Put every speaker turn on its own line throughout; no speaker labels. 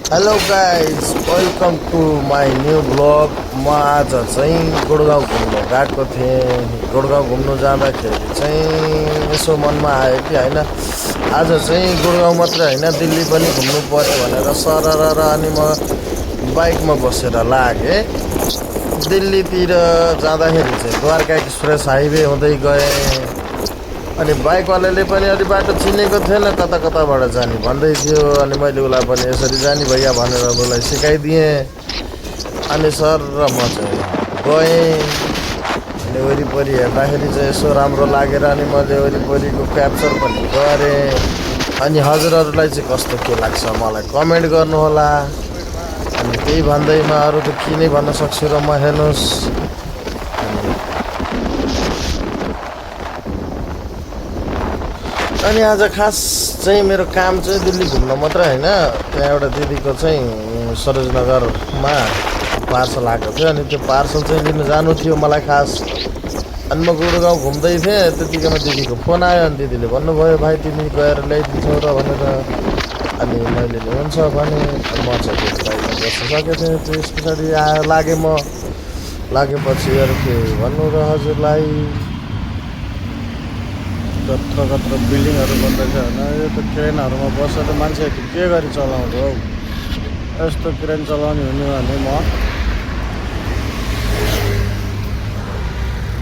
Hello guys welcome to my new blog. म आज चाहिँ गुडगाउँ घुम्नु गएको थिएँ। गुडगाउँ घुम्नु जाँदाखेरि चाहिँ यसो मनमा आयो कि होइन आज चाहिँ गुडगाउँ मात्रै होइन दिल्ली पनि घुम्नु पर्यो भनेर सरर अनि म बाइकमा बसेर लागेँ। दिल्लीतिर जाँदाखेरि चाहिँ द्वारका एक्सप्रेस हाइवे हुँदै गएँ। अनि बाइकवालाले पनि अलि बाटो चिनेको थिएन, कता कताबाट जाने भन्दै थियो। अनि मैले उसलाई पनि यसरी जाने भैया भनेर उसलाई सिकाइदिएँ। अनि सर र म चाहिँ गएँ। अनि वरिपरि हेर्दाखेरि चाहिँ यसो राम्रो लागेर अनि मैले वरिपरिको क्याप्चर पनि गरेँ। अनि हजुरहरूलाई चाहिँ कस्तो के लाग्छ मलाई कमेन्ट गर्नुहोला। अनि त्यही भन्दैमा अरू त के नै भन्न सक्छु र म हेर्नुहोस्। अनि आज खास चाहिँ मेरो काम चाहिँ दिल्ली घुम्न मात्र होइन, त्यहाँ एउटा दिदीको चाहिँ सरोजनगरमा पार्सल आएको थियो। अनि त्यो पार्सल चाहिँ लिन जानु थियो मलाई खास। अनि म गुडगाउँ घुम्दै थिएँ, त्यतिकैमा दिदीको फोन आयो। अनि दिदीले भन्नुभयो भाइ तिमी गएर ल्याइदिन्छौ र भनेर। अनि मैले नि हुन्छ भने म चाहिँ फेरि बाइकमा बस्न सकेको थिएँ। त्यस पछाडि लागेँ म लागेपछि अरू के भन्नु र हजुरलाई। कत्रो कत्रो बिल्डिङहरू बन्दैछ होइन। यो त क्रेनहरूमा बसेर मान्छेहरू के गरी चलाउँदो हौ। यस्तो क्रेन चलाउने हुने भने म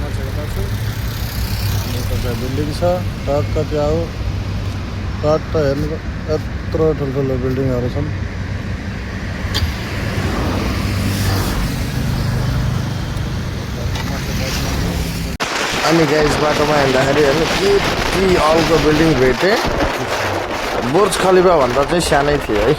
चाहिँ यता छु। यता चाहिँ बिल्डिङ छ टक्क त्यहाँ हो। टक्क हेर्नु यत्रो ठुल्ठुलो बिल्डिङहरू छन्। अनि गाइस बाटोमा हिँड्दाखेरि हेर्नु के अलको बिल्डिङ भेटेँ। बुर्ज खलिफा भन्दा चाहिँ सानै थियो है।